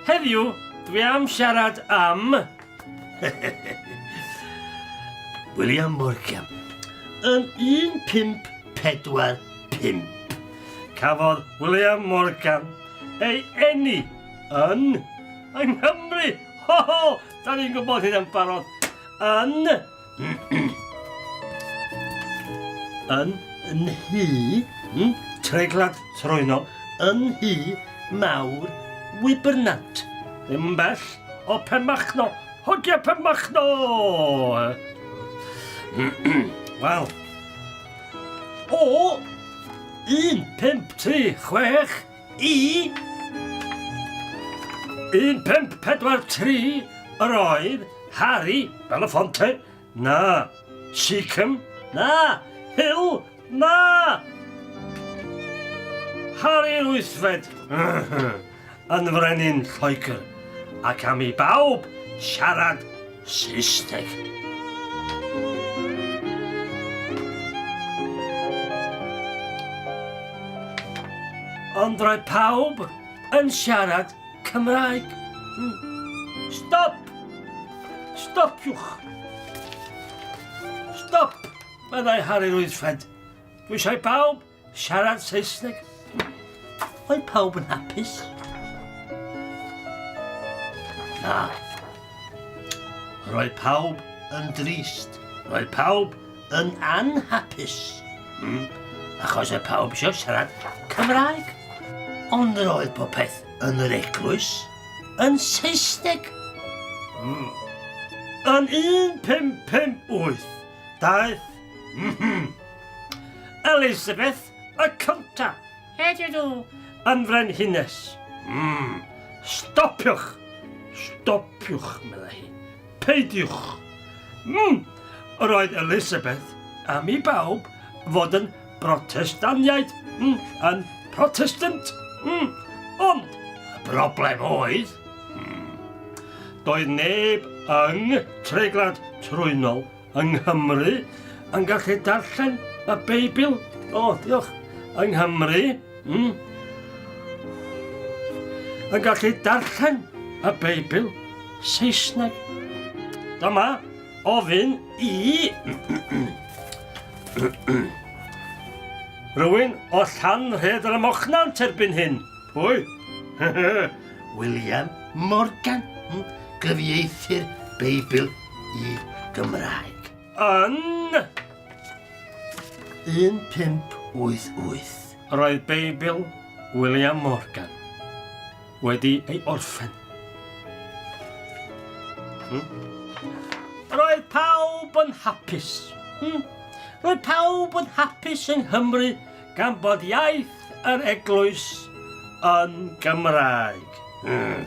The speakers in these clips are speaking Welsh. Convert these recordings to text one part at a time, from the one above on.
Heddiw, dwi am siarad am... William Morgan. Yn 1545, cafodd William Morgan ei eni yn yng Nghymru. Ho ho! Da ni'n gwybod hynna'n barod. Yn yn nhŷ, hmm, treiglad trwynol, yn nhŷ mawr Wybernant. Ddim yn bell o Penmachno. Hogia Penmachno! Wel, o 1, 5, 3, 6 i 1, 5, 4, 3 yr oedd Harry Belafonte, na. Seacombe, na. Hill, na. Harry'r Wythfed, yn frenin Lloegr, ac am i bawb siarad Saesneg. Ond roedd pawb yn siarad Cymraeg. Stop! Stopiwch! Stop! Meddai Harri'r Wythfed. Dwi eisiau pawb siarad Saesneg. Oedd pawb yn hapus? Na. Roedd pawb yn drist. Roedd pawb yn anhapus. Hmm? Achos oedd pawb eisiau siarad Cymraeg. Ond roedd popeth yn yr eglwys yn Saesneg. Hmm. Yn 1558, daeth mm Elizabeth y cyntaf, yn frenhines. Mm. Stopiwch! Stopiwch, meddai hi. Peidiwch! Mm! Yr oedd Elizabeth am i bawb fod yn Brotestaniaid, mm, yn Protestant. Mm. Ond y broblem oedd, mm, doedd neb yng Treglad Trwynol yng Nghymru yn gallu darllen y Beibl. O, oh, diolch. Yng Nghymru, mm, yn gallu darllen y Beibl Saesneg. Dyma ofyn i rywun o Llanrhaeadr ym Mochnant erbyn hyn. Pwy? William Morgan, hmm, gyfieithu'r Beibl i Gymraeg. Yn 1588. Roedd Beibl William Morgan wedi ei orffen. Hmm? Roedd pawb yn hapus. Hmm? Roedd pawb yn hapus yng Nghymru gan bod iaith yr eglwys yn Gymraeg. Hmm.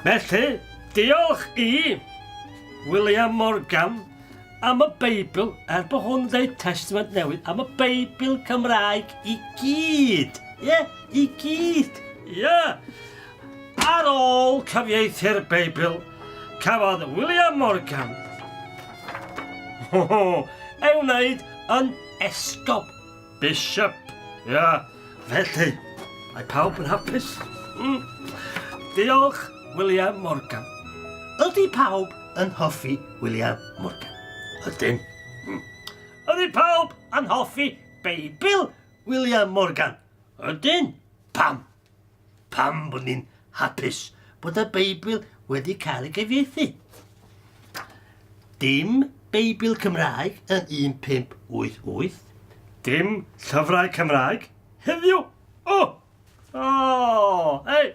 Felly, diolch i William Morgan am y Beibl, er bod hwn yn dweud Testament Newydd, am y Beibl Cymraeg i gyd. Ie, yeah, i gyd. Ie. Yeah. Ar ôl cyfieithu'r Beibl, cafodd William Morgan ei wneud yn esgob, bishop. Ie, yeah. felly, mae pawb yn hapus. Mm. Diolch, William Morgan. Ydy pawb yn hoffi William Morgan? Ydyn. Mm. Ydy pawb yn hoffi Beibl William Morgan? Ydyn. Pam? Pam bod ni'n hapus bod y Beibl wedi cael ei gyfieithu? Dim Beibl Cymraeg yn 1588. Dim llyfrau Cymraeg heddiw. O! O! Hei!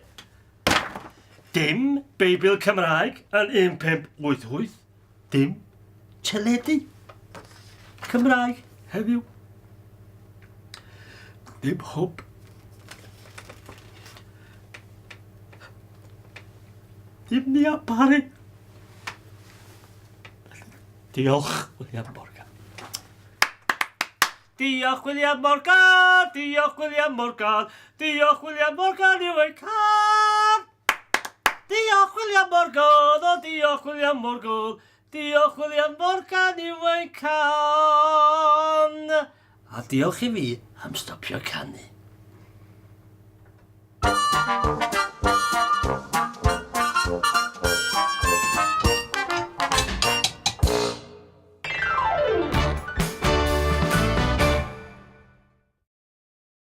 Dim Beibl Cymraeg yn 1588. Dim teledu Cymraeg heddiw. Dim hwb. Dim Nia Parry. Diolch, William Morgan. Diolch, William Morgan! Diolch, William Morgan! Diolch, William Morgan yw ei car! Diolch William Morgan, o diolch William Morgan, diolch William Morgan yw ein can. A diolch i fi am stopio canu.